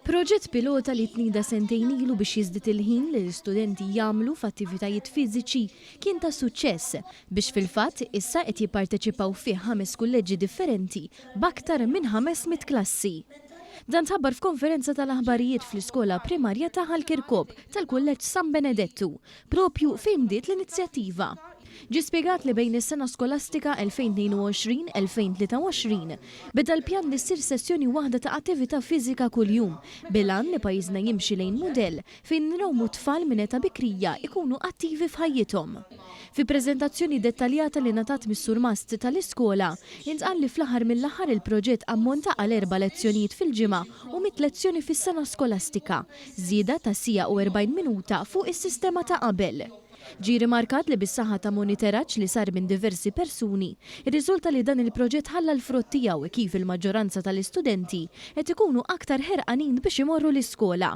Proġett pilota li tnieda sentejn ilu biex jiżdied il-ħin li l-istudenti jagħmlu f'attivitajiet fiżiċi kien ta' suċċess biex fil-fatt issa qed jipparteċipaw fih ħames kulleġġi differenti b'aktar minn 500 klassi. Dan tħabbar f'konferenza tal-aħbarijiet fl-iskola primarja ta' Ħal Kirkop tal-Kulleġġ San Benedettu, propju fejn bdiet l-inizjattiva. Ġie spjegat li bejn is-sena skolastika 2022-2023 beda l-pjan li ssir sessjoni waħda ta' attività fiżika kuljum bil-għan li pajjiżna jimxi lejn mudell fejn nrawmu tfal minn età bikrija jkunu attivi f'ħajjithom. Fi preżentazzjoni dettaljata li ngħatat mis-surmast tal-iskola, intqal li fl-aħħar mill-aħħar il-proġett ammonta għal erba' lezzjonijiet fil-ġimgħa u mitt lezzjoni fis-sena skolastika, żieda ta' siegħa u 40 minuta fuq is-sistema ta' qabel. Ġie rimarkat li bis-saħħa ta' moniteraġġ li sar minn diversi persuni, irriżulta li dan il-proġett ħalla l-frott tiegħu kif il-maġġoranza tal-istudenti qed ikunu aktar ħerqanin biex imorru l-iskola.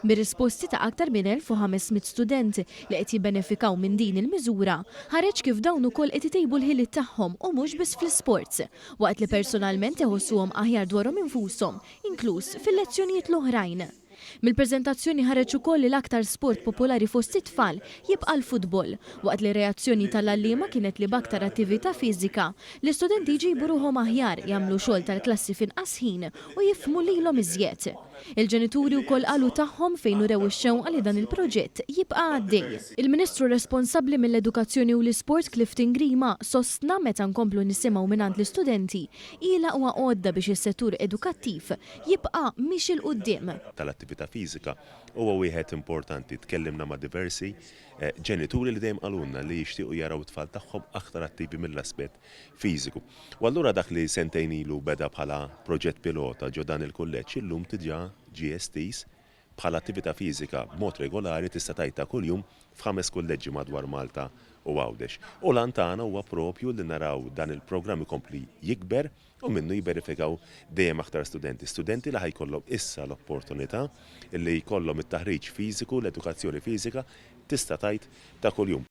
Mir-risposti ta' aktar minn 1,500 student li qed jibbenefikaw minn din il-miżura, ħareġ kif dawn ukoll qed itejbu l-ħiliet tagħhom u mhux biss fl-isports, waqt li personalment iħossuhom aħjar dwarhom infushom, inkluż fil-lezzjonijiet l-oħrajn. Mill-preżentazzjoni ħareġ ukoll li l-aktar sport popolari fost it-tfal jibqa' l-futbol, waqt li r-reazzjoni tal-għalliema kienet li b'aktar attività fiżika, l-istudenti jġibu ruħhom aħjar, jagħmlu xogħol tal-klassi f'inqas ħin u jifhmu lilhom iżjed. Il-ġenituri wkoll qalu tagħhom fejn urew ix-xewqa li dan il-proġett jibqa' għaddej. Il-Ministru responsabbli mill-Edukazzjoni u l-Isport Clifton Grima sostna meta nkomplu nisimgħu mingħand l-istudenti, ilha huwa għodda biex is-settur edukattiv jibqa' miexi 'l quddiem. Tal-attività fiżika huwa wieħed importanti. Tkellimna ma' diversi ġenituri li dejjem qalulna li jixtiequ jaraw it-tfal tagħhom aktar attivi mill-aspett fiżiku. U allura dak li sentejn ilu beda bħala proġett pilota ġo dan il-kulleġġ illum diġà ġie estiż bħala attività fiżika b'mod regolari tista' tgħid ta' kuljum f'ħames kulleġġi madwar Malta u Għawdex. U l-għan tagħna huwa propju li naraw dan il-programm ikompli jikber u minnu jibbenefikaw dejjem aktar studenti. Studenti li ħa jkollhom issa l-opportunità li jkollhom it-taħriġ fiżiku, l-edukazzjoni fiżika tista' tgħid ta' kuljum.